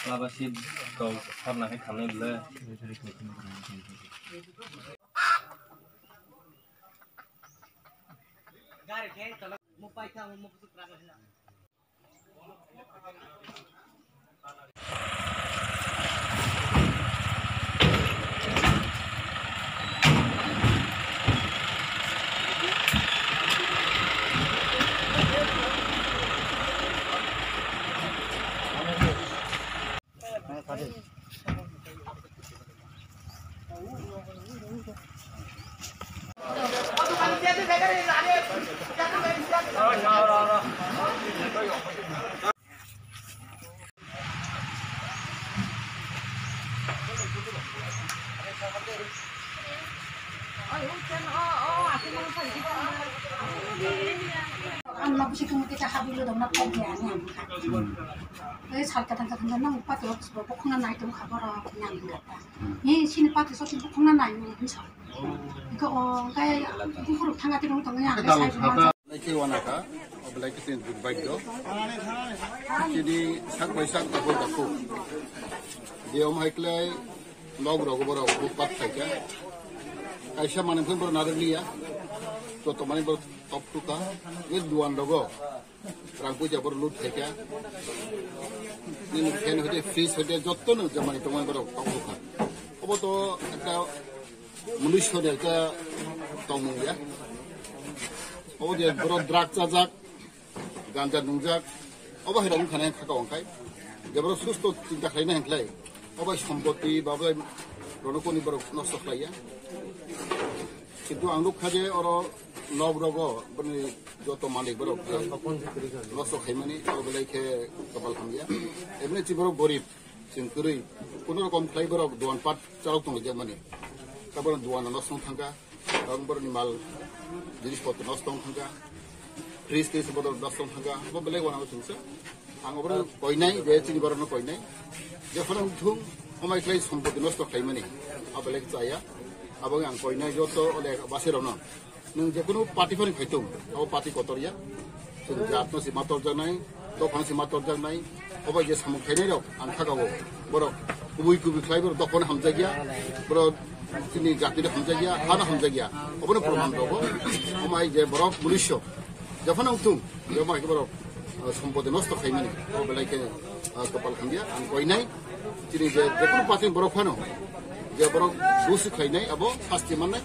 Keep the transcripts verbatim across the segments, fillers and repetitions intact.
Laba si tong sarna hai khamnai bwle. Ang no bisi kung kita habi lo dong na pok ya ni ang ka. Eh, sal ka tang ka tang ka nang pa to bo khong na nai tong kha boro ni ang ka. Ni sini pa to so sini khong na nai ni sa. Ko o kai di khuru thang ka ti rong tong ya. Naikhe wanakha, obolai khe chini durbaidyo. Chini sak bai sak dakhuk dakhuk. Jiyom hai khlai nok rogo borok bukpat khaikha. Kaisa manwi phano borok narwk liya. Joto manwi borok top tukha. Ni duan rogo rang puisa borok loot khaikha. Nini fan hoite fridge hoite jotono jamani tongmani borok top tukha. Obo to ekta munui soni ekta tongmung ya. Obo je borok drug chajak, ganja nungjak, obo hai rok wngkha nai khaka wngkhai. Je borok susto chinta khlaina hwnklai, obo hai sompoti ba bai rwnokoni borok nosto khlaiya. Kintu ang nukha je oro nok rogo bini joto malik borok je nosto khaimani, obo belai khe kopal hamya. Emni chi borok gorib. Chwng kwrwi, kuno rokom khlai borok duan pat chalok tonglaijak mani. Tabok duan no nosto wng thangkha, tabok borokni mal jinis potro nosto wng thangkha, fridge twi se bodol nosto wng thangkha, abo belai wanao chwngsa. Ang oborok koinai, je chini borokno koinai. Jephano wngthung, omai khlai sompoti nosto khlaimani, abo belai chaya. Abo ang koinai joto ole basi rokno. Nwng jekunu party phano khaitong, abo party kotor ya. Chwng jat no si ma torjaknai, dophano si ma torjaknai, obo je samung khainai rok ang khakao. Borok kubui kubui khlai borok dophano hamjakya, borok chini jati rok hamjakya, hano hamjakya. Obono proman rogo, omai je borok munisyo. Jephano wngthung, je omai borok, ah, sompoti nosto khaimani, obo belai khe, ah, kopal hamya, ang koinai. Chini je jekunu party borok phano, je borok dusi khlainai, abo sasti mannai.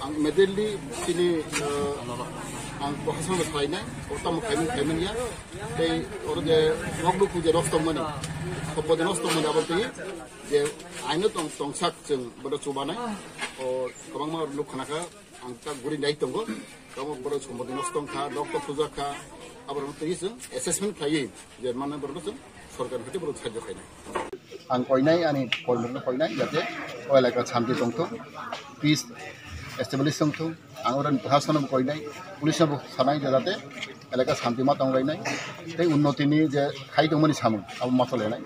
Ang immediately chini, eh, ang prohasano salainai, o tamo khaimani, khaimani ya. Tei oro je nok nukhung je nosto wngmani, sompoti nosto wngmani abo twi je aino tong, tongsak chwng bono chubanai. O kwbangma nuk khna kha, ang ta guri nai tongo. Tamo bono sompoti nosto wngkha, nok tok tujak kha, abo rok twi chwng assessment khlaiwi je mano borok chwng sorkar ni hati borok sahajyo khainai. Ang koinai, ani kolmukno koinai, jate o elaka shanti tongthung, peace establish tongthung. Ang oroni prohasano bo koinai, police no bo sanai, jate elaka shanti ma tonglainai, tei unnoti ni je khai tongmani samung abo ma cholainai.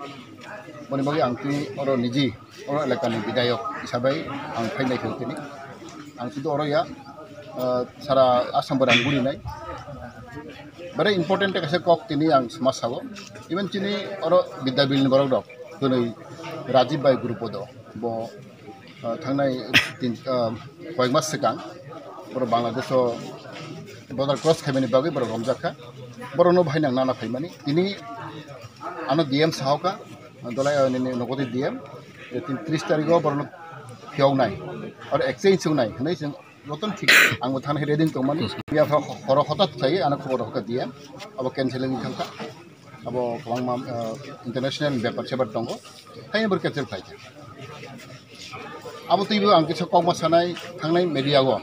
Boni bagwi ang tini oro niji, oro elaka ni bidayok hisabai ang phainai khe tini. Ang sudu oro ya, ah, sara Assam borok ang gurinai. Very important kaisa kok tini ang sma sao. Even chini oro Bidya Bill ni borok rok, twnwi Rajib bai Gurupodo. Bo, ah, thangnai tin, ah, koyek mas swkang borok Bangladesh o border cross khaimani bagwi borok romjak kha. Borokno bahai nang nana phaimani. Tini ano D M sahoka, Dolai, ah, nini nogodi D M. Tin tris tarikh o borokno phiyoknai. Oro exchange wngnai hwnwi chwng Jotono thik, ang bo thangna khe ready wng tongmani. Phiya pha horo hotat khlaiwi ano khobor rw kha D M. Abo canceling wng thangkha. Abo kwbangma, ah, international bepar sebar tongo. Haino bo cancel khlai kha. Abo twibo ang kisa kokma sanai thangnai media o.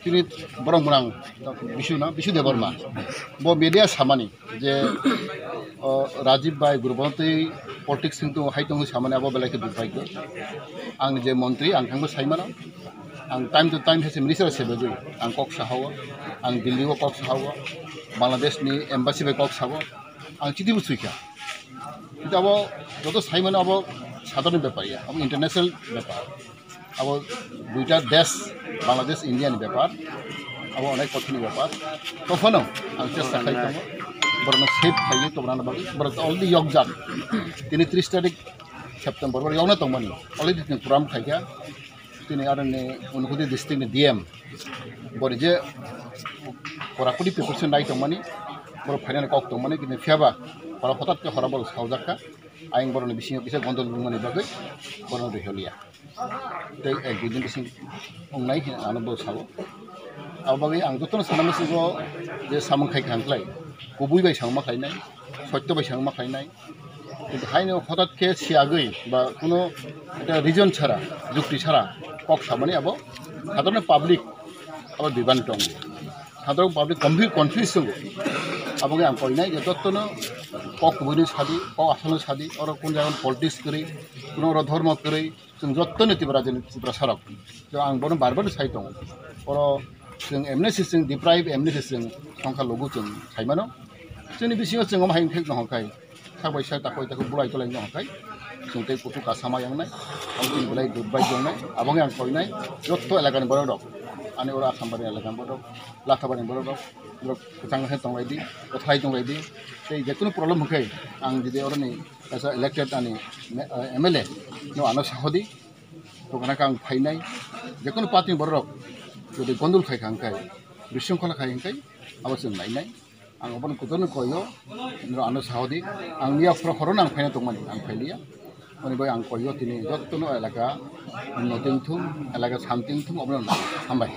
Chini borok mwnang Bisu na, Bisu Debbarma. Bo media samani. Je, o, Rajib bai Gurupodo twi politics wng tongo, hai tongo samani abo belai khe durbaigyo. Ang je montri, ang thangbo saimano. Ang time to time hai se minister sebegwi ang kok sahao, ang Delhi o kok sahao, Bangladesh ni embassy bai kok sao, ang chiti bo sui kha. Kintu abo joto saimano abo sadharoni bepar ya, abo international bepar. Abo duita desh, Bangladesh, India ni bepar. Abo onek kothini bepar. Tophano ang chesta khai tongo. Borokno save khaiwi tongna bagwi. Borok already yokjak. Tini tris tarik September, borok yokna tongmani. Already tini program khaikha. Tini aroni Unakoti district ni D M. Bori je korakudi preparation nai tongmani. Borok phainani kok tongmani. Tini phiyaba borok hotat khe hora bol saujakha. Ayang borokni bisingo kisa gondol wngmani bagwi borokno riholiya. Tei ek dui din bising wngnai hwnwi ano bo sao. Abo bagwi ang jotono sana muchungo je samung khai kha hwnklai, kubui bai samung ma khlainai, sotto bai samung ma khlainai. Kintu haino hotat khe siyagwi ba kuno ekta reason chara, jukti chara kok samani abo sadharon public abo bibani tongo. Sadharon public gambhir confuse tongo. Abo bagwi ang koinai je jotono kok kubuino sadi, kok asalno sadi, oro kun jaga politics kwrwi, kuno oro dhormo kwrwi, chwng jottoni Tripura jeni Tiprasa rok. Chwng ang bono bar bar sai tongo. Oro chwng M N C chwng deprive M N C chwng songkha logo chwng saimano. Chwngni bisingo chwng omo hai wngkhe nongkhor khai. Sak bai sak takoi takoi bulai tolai nongkhor khai. Chwng tei kuthuk kasama yangnai. Ang chwng belai dudbai jongnai. Aboni ang koinai. Jotto elakani borok rok. Ani oro Asambari elakani borok rok. Lathabari borok rok. Borok kwchang khe tonglai di. Kwthalai tonglai di. Tei jekunu problem hwnkhe ang jodi oroni kaisa elected ani M L A no ano sahodi. Tongna khe ang phainai, jekunu party ni borok rok jodi gondol khai kha hwnkhai, bisingkhola khai hwnkhai, abo chwng nainai. Ang obono kotorno koio, norok ano sahodi, ang miya phuru horo no ang phaina tongmani, ang phailiya. Oni bai ang koio tini jottono elaka unnoti wngthung, elaka santi wngthung, obono hambai.